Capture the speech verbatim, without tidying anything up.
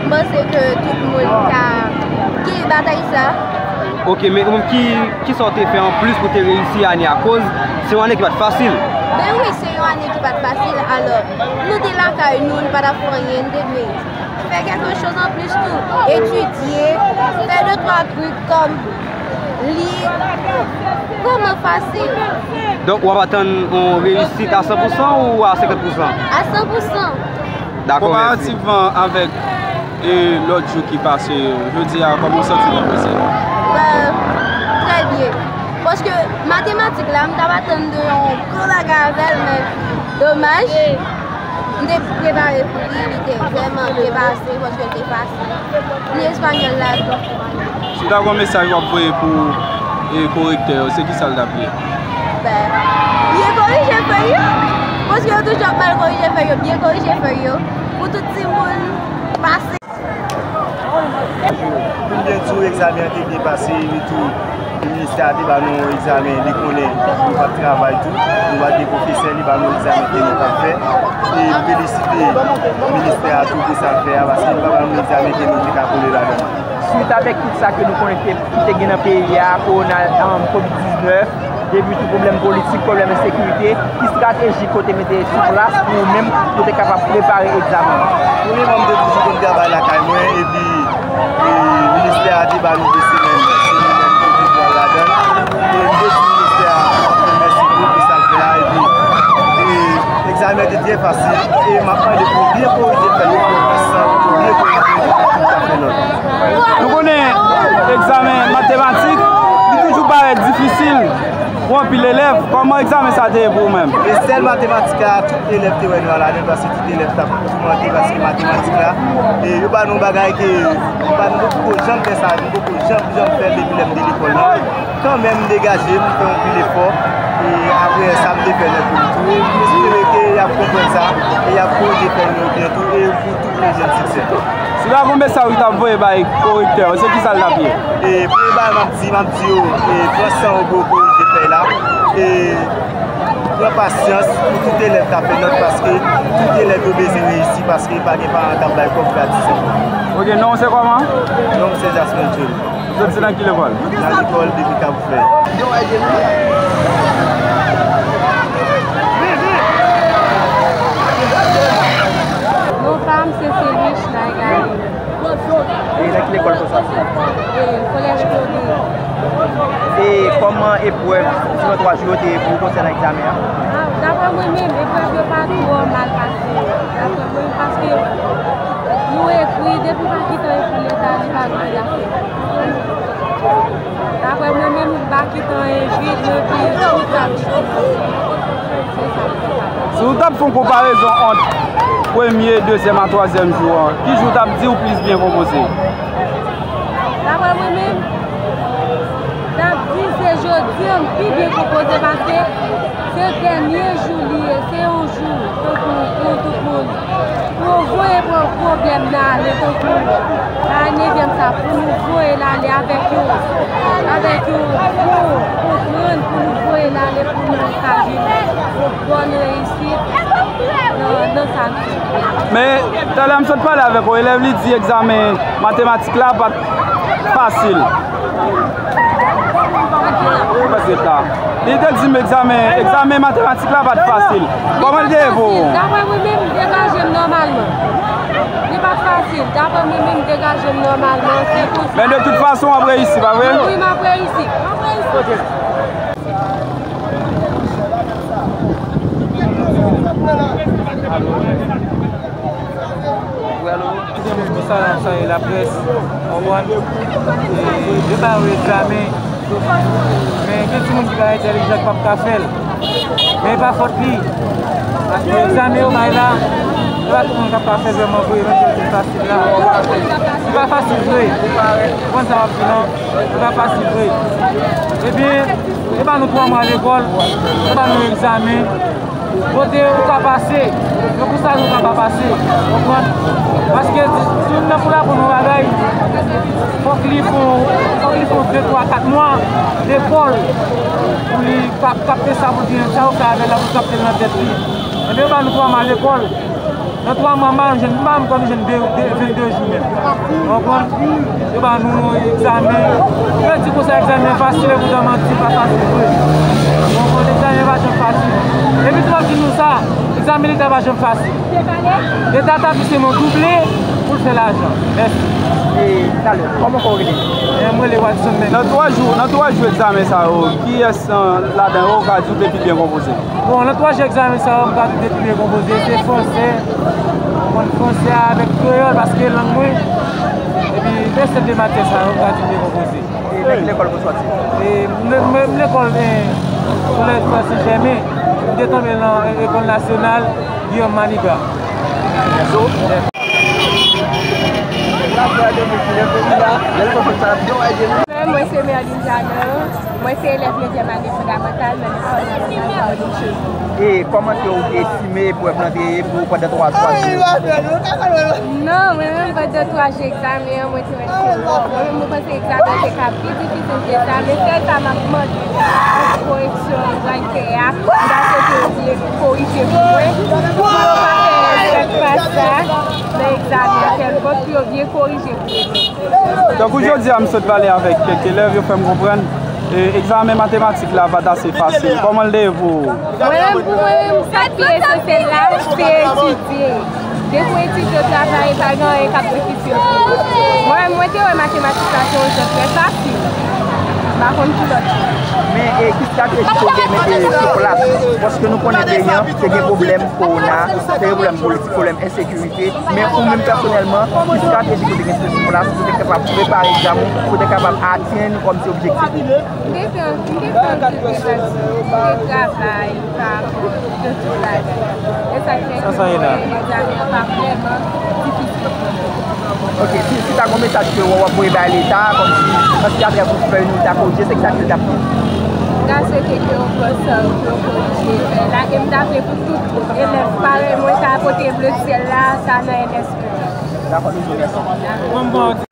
M panse ke tout moun ka gen batay sa. Ok, men ou menm ki, ki sa w te fè anplis pou te reyisi ane a? Koz se yon ane ki pa t fasil. Ben wi, se yon ane ki pa t fasil. Alò, nou te lakay nou, nou pa t ap fè anyen, nou te dwe fè kèlke choz anplis tou. Etidye, fè de twa trik kòm li vrèman fasil. Donk, w ap atann yon reyisit a san pou san ou a senkant pou san? A san pou san. Dakò, mèsi. Konparativman avèk, e, lòt jou ki pase yo, jodi a, kòman w santi w poze? Ben, trè byen. Paske matematik la, m t ap atann de yon gwo bagay avè l, men domaj, m te prepare pou li, li te vrèman byen pase, paske l te fasil. Ni espanyòl la tou. Si w ta gen yon mesaj w ap voye pou, e, korektè yo, se ki sa l t ap ye? Ben, byen korije fèy yo. Paske yo toujou ap mal korije fèy yo. Byen korije fèy yo. Pou tout timoun pase. Pou m byen di w, egzamen an te byen pase, epi tou, ministè a te ba nou egzamen, li konnen nou pa t travay tou, nou pa t gen pwofesè, li ba nou egzamen ke nou t ap fè. E m felisite ministè a tou pou sa l fè a, paske li pa ba nou egzamen ke nou te ka kole ladan l. Swit avèk tout sa ke nou konnen ki te, ki te gen nan peyi a, kowona, um, kovid diznèf, epi tou pwoblèm politik, pwoblèm ensekirite, ki estrateji ke w te mete sou plas pou ou menm, pou w te kapab prepare egzamen an? Premyèman, m te toujou konn travay lakay mwen, epi, e, ministè a te ba nou de semèn, se nou menm ki te pral ladan l. E m te di ministè a anpil mèsi tou pou sa l fè a, epi, e, egzamen an te trè fasil, e m ap mande pou byen korije fèy yo, pou yo pran san pou byen korije fèy yo, pou yo fè nòt. Nou konnen egzamen matematik, li toujou parèt difisil pou anpil elèv. Kòman egzamen sa te ye pou ou menm? E sèl matematik la, tout elèv te wè nwa ladan l, paske tout elèv t ap toumante, paske matematik la, e yo ba nou bagay ke, yo ba nou, nou poko janm fè sa, nou poko janm, janm fè l depi lè m te lekòl la. Kanmenm, m degaje m, m fè yon pil efò. E apre sa, m te fè lè pou li tou. E m espere ke y ap konprann sa e y ap korije fèy nou byen tou e pou tout nou jwenn siksè. Si w ta gen yon mesaj ou t ap voye bay korektè yo, se ki sa l t ap ye? E premye bagay m ap di, m ap di yo, e pran san w pou w korije fèy la. E pran pasyans pou tout elèv k ap fè nòt, paske tout elèv yo bezwen reyisi, paske pa gen paran k ap bay kòb gratis ankò. Ok, non w se kòman? Non m se Jasmine Jules. Ou soti nan ki lekòl? Nan lekòl depi Kabouklè. Non pa m se Selich Naïgari. E nan ki lekòl ke w sòti? E, Kolèj Claude. E kòman eprèv divan twa jou yo te ye pou ou konsènan egzamen an? A, daprè mwen menm, eprèv yo pa twò mal pase. Daprè mwen, paske nou ekri, depi w pa kite ekri leta, li pa gen anyen a fè. Daprè mwen menm, m pa kite anyen vide, mwen ekri tout sa m chwazi. Se sa m fè. Si w t ap fè yon konparezon ant premye, dezyèm a twazyèm jou an, ki jou w t ap di w plis byen konpoze? Daprè mwen menm, m ap di se jodi an m pi byen konpoze paske se dènye jou li ye, se yon jou tankou pou tout moun. Pou w voye pran pwoblèm nan ale tankou bagay nevyèm sa, pou nou voye l ale avèk yon, avèk yon bon konprann, pou nou voye l ale pou nou ka jwenn yon bòn reyisit nan, nan sa n fè. Men, talè a m sot pale avèk yon elèv, li di egzamen matematik la pa t fasil. Ou pa t ret la. Li te di m egzamen, egzamen matematik la pa t fasil. Kòman l te ye pou ou? Daprè mwen menm, m degaje m nòmalman. Li pa t fasil. Daprè mwen menm, m degaje m nòmalman. Se konsa. Men de tout fason, w ap reyisi, pa vre? Wi, m ap reyisi. Alo. Tout moun pou sa, sa e laprès, w konprann? E, yo pa wè egzamen. Men gen timoun ki pa entèlijan, ki p ap ka fè l. Men e pa fòt li. Paske egzamen yo bay la, e pa tout moun k ap ka fè vrèman vre, menm si l fasil la. Li pa fasil vre. Ou konprann sa m ap di lan? Li pa fasil vre. Ebyen, e ba nou twa mwa lekòl, e ba nou egzamen. Kote ou ka pase, men pou sa nou ka pa pase, w konprann? Paske si youn nan pou l aprann yon bagay, fòk li fè, fòk li fè de, twa, kat mwa lekòl pou li ka kapte sa pou l gen, sa yo fè avè l la pou l kapte l nan tèt li. Ebyen, yo ba nou twa mwa lekòl. Nan twa mwa, m pa janm jwenn, m pa janm konn jwenn de, de, vennde jou menm. Ou konprann? Yo ba nou egzamen. Yo di konsa egzamen an fasil, epoutan manti, pa fasil vre. Ou konprann? Egzamen pa janm fasil. Epi tou w ap di nou sa, egzamen leta pa janm fasil. Leta ta plis renmen w double pou l fè lajan. Mèsi. E talè, kòman kò w rele? E, mwen rele Watson Mendy. Nan twa jou, nan twa jou egzamen sa yo, kiyès, e, ladan yo ou ka di w te pi byen konpoze? Bon, nan twa jou egzamen sa yo, m ka di w te pi byen konpoze, se fransè. Mwen fransè avèk kreyòl, paske lang mwen. Epi, men sèt de matyè sa yo, m ka di w byen konpoze. E nan ki lekòl ou sòti? E, m, m, m lekòl, e, Kolèj Francis Germain, m te tonbe nan, e, Lekòl Nasyonal Guillaume Manigat. Mwen se Merline Jadon, mwen se elèv nevyèm ane fondamantal nan lekòl nasyonal Paoli Chevy. E kòman ke ou te estime eprèv lan te ye pou ou pandan twa, twa jou? Non, mwen menm pandan twa jou egzamen an, mwen te wè se wò. Mwen menm mwen panse egzamen an te ka pi difisil ke sa, men sèl sa m ap mande, koreksyon yo pral fè a, m ta swete yo byen korije pou mwen, pou yo pa fè sak pa sa nan egzamen an kèlkonk, pou yo byen korije pou mwen. Tankou jodi a, m sot pale avèk kèk elèv, yo fè m konprann, e, egzamen matematik la pa t ase fasil. Kòman l te ye pou ou? Mwen menm, pou mwen menm, sa k pi esansyèl la, se etidye. Depi w etidye, w travay, pa gen anyen k ap difisil pou ou. Mwen menm, mwen te wè matematik la se yon jan trè fasil. M pa konn pou lòt moun. Men, e, ki estrateji ke w te mete sou plas? Paske nou konnen peyi an, te gen pwoblèm kowona, te gen pwoblèm politik, pwoblèm ensekirite. Men ou menm pèsonèlman, ki estrateji ke w te gen sou plas pou w te kapab prepare egzamen ou, pou w te kapab atenn kòmsi objektif ou? M te fè, m te fè anpil estrateji, m te travay pa rapò de tout bagay. E sa k fè ke mwen wè egzamen an pa vrèman difisil pou mwen. Ok, si, si ta gen yon mesaj ke w ap voye bay Leta, kòmsi, an ti atè pou fè nou ta korije, se ki sa ke l t ap ye? M ta swete ke yo pran san yo pou yo korije erè la, e m ta vle pou tout elèv parèy mwen ta pote ble syèl la, ta nan N S E. Dakò, toujou, mèsi.